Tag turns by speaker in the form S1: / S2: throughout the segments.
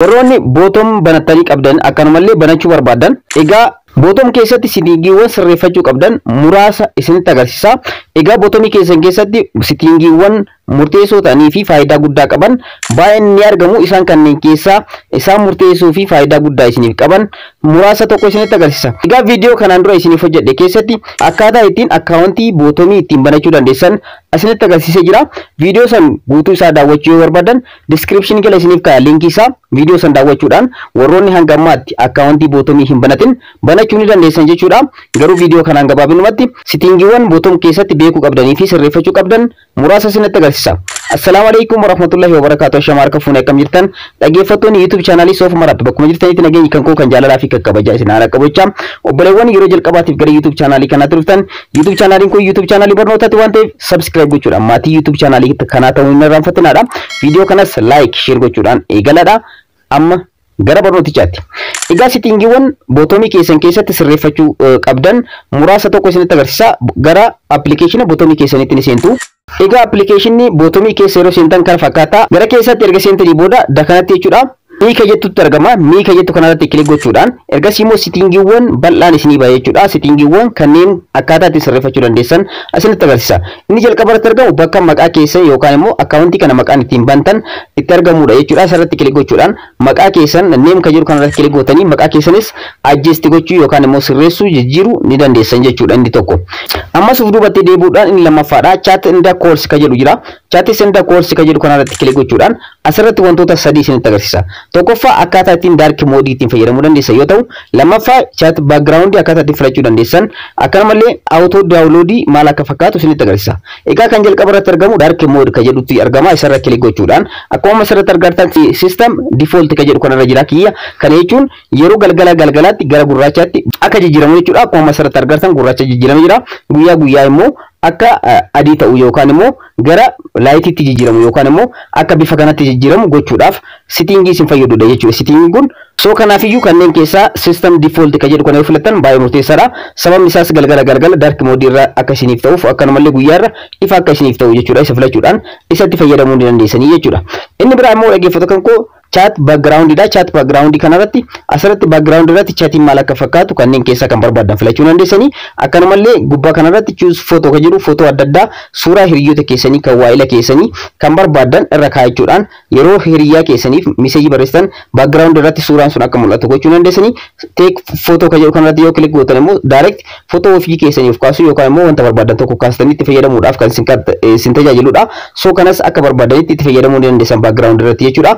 S1: Warroonni Botim banattanii qabdan, akkanumallee banachuu barbaadan, egaa Botim keessatti settingiiwwan sirreeffachuu qabdan muraasa isinitti agarsiisa. Egaa Botimii keessan keessatti settingiiwwan murteessoo ta'anii fi faayidaa guddaa qaban baay'een ni argamu. Isaan kanneen keessaa isaan murteessoo fi faayidaa guddaa isiniif qaban muraasa tokko isinitti agarsiisa. Egaa viidiyoo kanaan dura isiniif hojjedhe keessatti akkaataa ittiin akkaawuntii Botimii ittiin banachuu dandeessan isinitti agarsiisee jira. Viidiyoo san guutuu isaa daawwachuu yoo barbaadan, description jala isiniif kaa'a linkii isaa. Viidiyoo san daawwachuudhaan warroonni hanga ammaatti akkaawuntii Botimii hin banatin banachuu ni dandeessan jechuudha. Garuu viidiyoo kanaan gabaabinumatti settingiiwwan Botim keessatti beekuu qabdanii fi sirreeffachuu qabdan muraasa isinitti agarsiisa. Assalaamu alaikum warahmatullahi wabarakatuh. Shama, harka fuunee, akkam jirtan, dhaggeeffattoonni YouTube chaanaalii Soof Maraatti? Bakkuma jirtanitti nageenyi kan koo kan jaalalaa fi kan kabajaa isin haala qabachaa, obboleewwan yeroo jalqabaatiif gara YouTube chaanaalii kanaatti dhuftan, YouTube chaanaaliin kun YouTube chaanaalii barnootaati waan ta'eef, subscribe gochuudhaan maatii YouTube chaanaalii kanaa ta'uu hin irraanfatinaadha. Viidiyoo kanas like, share gochuudhaan eegaladha. Amma gara barnootichaatti. Egaa settingiiwwan Botimii keessan keessatti sirreeffachuu qabdan muraasa tokko isinitti agarsiisa. Gara appilikeeshina Botimii keessanitti ni seentu. Egaa appilikeeshinni Botimii keessa yeroo seentan kana fakkaata. Gara keessatti erga seentanii booda dakanatti jechuudha. Me ka jettutti argama. Me ka jettu kanarratti click gochuudhaan ergasii immoo settingiiwwan bal'aan isinii ba'a jechuudha. Settingiiwwan kanneen akkaataa itti sirreeffachuu dandeessan asinitti agarsiisa. Inni jalqaba irratti argamu bakka maqaa keessan yookaan immoo akkaawuntii kana maqaan ittiin bantan itti argamudha jechuudha. Asirratti click gochuudhaan maqaa keessan name ka jedhu kanarratti click gootanii maqaa keessanis adjust gochuu yookaan immoo sirreessuu, jijjiiruu ni dandeessan jechuudha inni tokko. Ammas of duubatti deebi'uudhaan inni lammaffaadha. Chat and calls ka jedhu jira. Chat and calls ka jedhu kanarratti click gochuudhaan asirratti wantoota sadii isinitti agarsiisa. Tokkoffaa, akkaataa ittiin dark mode ittiin fayyadamuu dandeessan yoo ta'u, lammaffaa, chat background akkaataa ittiin filachuu dandeessan, akkanumallee auto download maal akka fakkaatu isinitti agarsiisa. Egaa kan jalqaba irratti argamu dark mode ka jedhutti argama. Isarra click gochuudhaan akkuma asirratti argartan system default ka jedhu kanarra jira kiyya. Kana jechuun yeroo galgala galgalaatti gara gurraachaatti akka jijjiiramu jechuudha. Akkuma asirratti argartan gurraacha jijjiiramee jira. Guyyaa guyyaa immoo akka adii ta'u yookaan immoo gara lightiitti jijjiiramu yookaan immoo akka bifa kanatti jijjiiramu gochuudhaaf settingii isin fayyadudha jechuudha. Settingiin kun so kanaafiyyuu kanneen keessaa system default ka jedhu kana yoo filattan baay'ee murteessaadha. Sababni isaas galgala galgala dark mode irra akka isiniif ta'uuf, akkanumallee guyyaarra ifa akka isiniif ta'u jechuudha. Isa filachuudhaan isatti fayyadamuu ni dandeessanii jechuudha. Inni biraa immoo, dhaggeeffattoota kan koo, chat background dha. Chat background kanarratti, asirratti background irratti chatiin maal akka fakkaatu kanneen keessaa kan barbaadan filachuu dandeessanii. Akkanumallee gubbaa kanarratti choose photo kan jedhu, footoo adda addaa, suuraa hiriyoota keessanii, kan waa'ila keessanii kan barbaadan irra kaa'achuudhaan yeroo hiriyaa keessaniif message barreessitan background irratti suuraan sun akka mul'atu gochuu dandeessanii. Take photo kan jedhu kanarratti yoo click gootan immoo direct footoo ofii keessaniif kaasuu yookaan immoo wanta barbaadan tokko kaastanii itti fayyadamuudhaaf kan isin tajaajiludha. So kanas akka barbaadanitti itti fayyadamuu dandeessan background irratti jechuudha.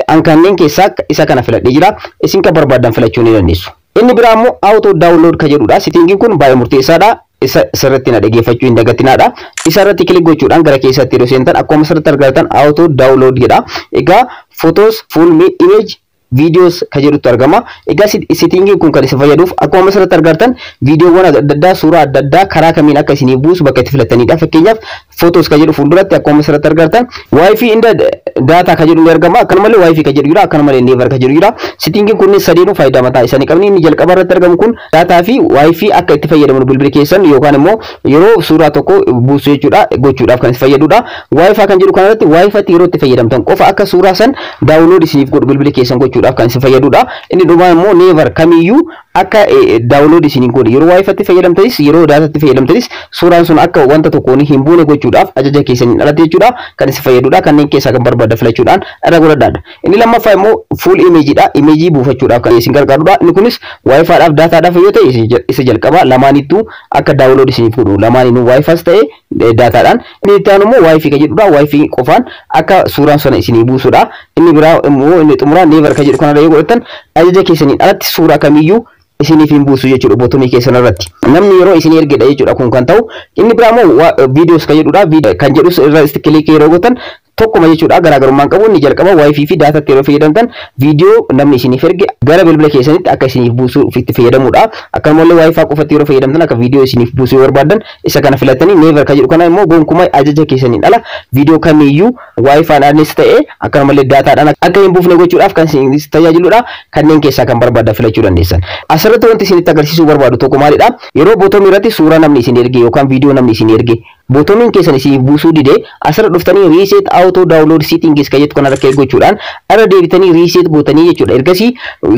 S1: An kanneen keessaa isa kana filadhee jira. Isin kan barbaadan filachuu ni dandeessu. Inni biraa immoo auto download kan jedhudha. Settingiin kun baay'ee murteessaadha. Isa sirriitti na dhaggeeffachuu hin dagatinaadha. Isa irratti click gochuudhaan gara keessatti yeroo seentan akkuma asirratti argatan auto download jedha. Egaa photos, full image, videos ka jedhutu argama. Egaa settingiin kun kan isa fayyaduuf akkuma asirratti argartan viidiyoowwan adda addaa, suuraa adda addaa karaa kamiin akka isiniif buusu bakka itti filatanidha. Fakkeenyaaf, photos ka jedhu fuulduratti akkuma asirratti argartan WiFi and data ka jedhu ni argama. Akkanumallee WiFi ka jedhu jira. Akkanumallee never ka jedhu jira. Settingiin kunneen sadeenuu faayidaa mataa isaanii qabni. Inni jalqaba irratti argamu kun data fi WiFi akka itti fayyadamnu bilbila keessan yookaan immoo yeroo suuraa tokko buusu jechuudha gochuudhaaf kan itti fayyadudha. WiFi kan jedhu kanarratti WiFi yeroo itti fayyadamtan qofa akka suuraa san download isiniif godhu bilbila keessan gochuudhaaf kan isin fayyadudha. Inni dhumaa immoo never, kamiyyuu akka download isiniin godhu, yeroo WiFitti fayyadamtanis yeroo datatti fayyadamtanis suuraan sun akka wanta tokkoon hin buune gochuudhaaf ajaja keessaniin alatti jechuudha kan isin fayyadudha. Kanneen keessaa kan barbaadan filachuudhaan irra godhadhaadha. Inni lammaffaa immoo full imageidha. Imageii buufachuudhaaf kan isin gargaarudha. Inni kunis WiFiidhaaf datadhaaf yoo ta'e isa jalqaba lamaanittuu akka download isiniif godhu, lamaaninuu WiFis ta'e datadhaan. Inni itti aanu immoo WiFi kan jedhudha. WiFi qofaan akka suuraan sana isinii buusudha. Inni biraa immoo inni xumuraa never kan jedhu kanarra yoo godhatan ajaja keessaniin alatti suuraa kamiyyuu isiniif hin buusu jechuudha Botimii keessan irratti. Namni yeroo isin ergedha jechuudha kun kan ta'u. Inni biraa immoo videos kan jedhudha. Kan jedhus irra click yeroo gootan tokkuma jechuudha, garaagarummaan qabu. Inni jalqaba WiFi fi datatti yeroo fayyadamtan viidiyoo namni isiniif erge gara bilbila keessanitti akka isiniif buusu itti fayyadamudha. Akkanumallee WiFi qofatti yeroo fayyadamtan akka viidiyoo isiniif buusuu yoo barbaadan isa kana filatanii, never kan jedhu kana immoo gonkumaa ajaja keessaniin ala viidiyoo kamiyyuu WiFiidhaanis ta'e akkanumallee datadhaan akka hin buufne gochuudhaaf kan isin tajaajiludha. Kanneen keessaa kan barbaadan filachuu dandeessan. Asirratti wanti isinitti agarsiisuu barbaadu tokko maalidha? Yeroo Botimii irratti suuraa namni isin erge yookaan viidiyoo namni isin erge Botomiin keessan isiniif buusuu dide, asirra dhuftanii "reset auto download settings" kan jettu kanarra click gochuudhaan irra deebitanii reset gootanii jechuudha. Ergasii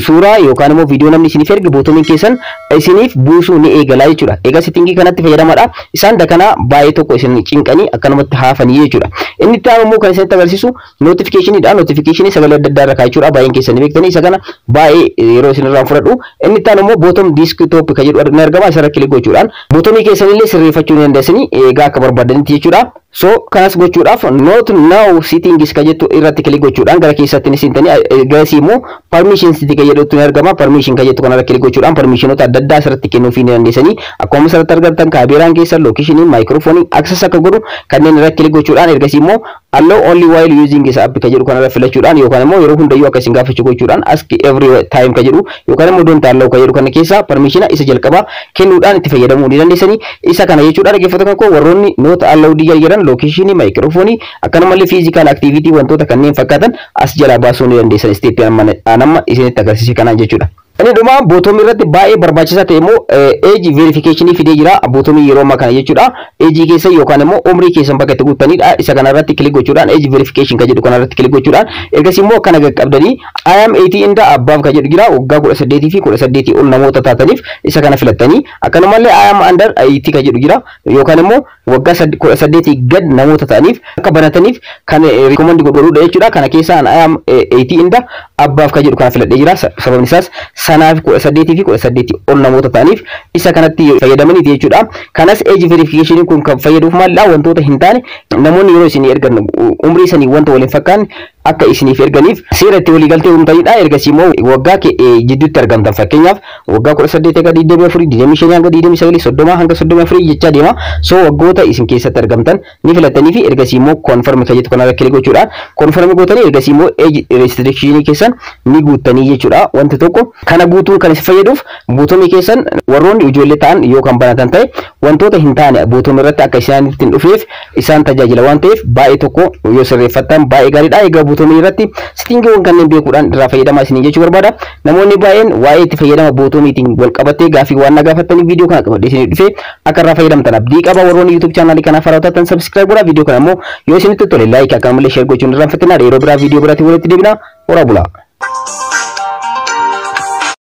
S1: suuraa yookaan immoo viidiyoo namni isiniif erge botomiin keessan isiniif buusuu ni eegala jechuudha. Egaa settingii kanatti fayyadamadha. Isaan dakanaa baay'ee tokko isin cinqanii akkanumatti haafanii jechuudha. Inni itti aanu immoo kan isinitti agarsiisu notificationiidha. Notificationii sagalee adda addaa irra kaachuudha. Baay'een keessan ni beektanii, isa kana baay'ee yeroo isin irraan fudhadhu. Inni itti aanu immoo "Botim desktop" kan jedhu ni argama. Isarra click gochuudhaan botomii keessanillee sirreeffachuu ni dandeessanii egaa akka barbaadanitti jechuudha. So kanas gochuudhaaf "not now settings" kan jettu irratti click gochuudhaan gara keessatti ni seentanii, garasii immoo "permissions" kan jedhutu ni argama. "Permission" kan jettu kanarra click gochuudhaan permissionoota adda addaa asirratti kennuufii ni dandeessanii. Akkuma asirratti argattan kaameraan keessan, locationii, microphonii access akka godhu kanneen irratti click gochuudhaan, ergasii immoo "allow only while using this app" kan jedhu kanarra filachuudhaan, yookaan immoo yeroo hundayyuu akka isin gaafachuu gochuudhaan "ask every time" kan jedhu, yookaan immoo "don't allow" kan jedhu kana keessa permissiona isa jalqabaa kennuudhaan itti fayyadamuu ni dandeessanii. Isa kana jechuudha, dhaggeeffattoota koo, warroonni not allowed jedhan locationii, microphonii, akkanumallee physical activity, wantoota kanneen fakkaatan as jalaa baasuu ni dandeessan stepii amma isinitti agarsiise kanaan jechuudha. Inni dhuma bootomii irratti baay'ee barbaachisaa ta'e immoo age verification fidee jira bootomii yeroo ammaa kana jechuudha. Age keessa yookaan immoo umrii keessan bakka itti guuttanidha. Isa kana irratti click gochuudhaan, "age verification" kan jedhu kana irratti click gochuudhaan, ergasii immoo akkana qaqqabdanii "I am 18 and above" kan jedhu jira. Waggaa 18 fi 18 ol namoota taataniif isa kana filattanii, akkanumallee "I am under 18" kan jedhu jira, yookaan immoo waggaa 18 gad namoota ta'aniif akka banataniif kan recommend godhudha jechuudha. Kana keessaa "I am 18 and above" kan jedhu kana filadhee jira. Sababni isaas sanaaf 18 fi 18 ol namoota ta'aniif isa kanatti fayyadamaniiti jechuudha. Kanas age verification kun kan fayyaduuf maalidha? Wantoota hin taane namoonni yeroo isin ergan umrii sanii wanta waliin fakkaanne akka isiniif erganiif seera itti waliigaltee uumtanidha. Ergasii immoo waggaa jidduutti argamtan, fakkeenyaaf waggaa 18 hanga 24, 25 hanga 29, 30 hanga 34 jechaa deema. So waggoota isin keessatti argamtan ni filattanii fi ergasii immoo "confirm" kan jettu kanarra click gochuudhaan confirm gootanii, ergasii immoo age restriction keessan ni guuttanii jechuudha. Wanti tokko kana guutuun kan isin fayyaduuf bootomii keessan warroonni ijoollee ta'an yoo kan banatan ta'e wantoota hin taane bootomii irratti akka isaanitti hin dhufneef isaan tajaajila waan ta'eef baay'ee tokko yoo sirreeffattan baay'ee gaariidha. Egaa bootomii irratti settingiiwwan kanneen beekuudhaan irraa fayyadamaa isiniin jechuu barbaada. Namoonni baay'een waa'ee itti fayyadama bootomiitiin wal qabatee gaafii waan na gaafattaniif viidiyoo kana qabadhee isinii dhufee akka irraa fayyadamtan abdii qaba. Warroonni YouTube channelii kanaaf haaraa taatan subscribe godhaa. Viidiyoo kana immoo yoo isinitti tole like, akkasumallee share gochuun irraanfatinaa. Yeroo biraa viidiyoo biraatiin walitti deebina. Horaa bulaa.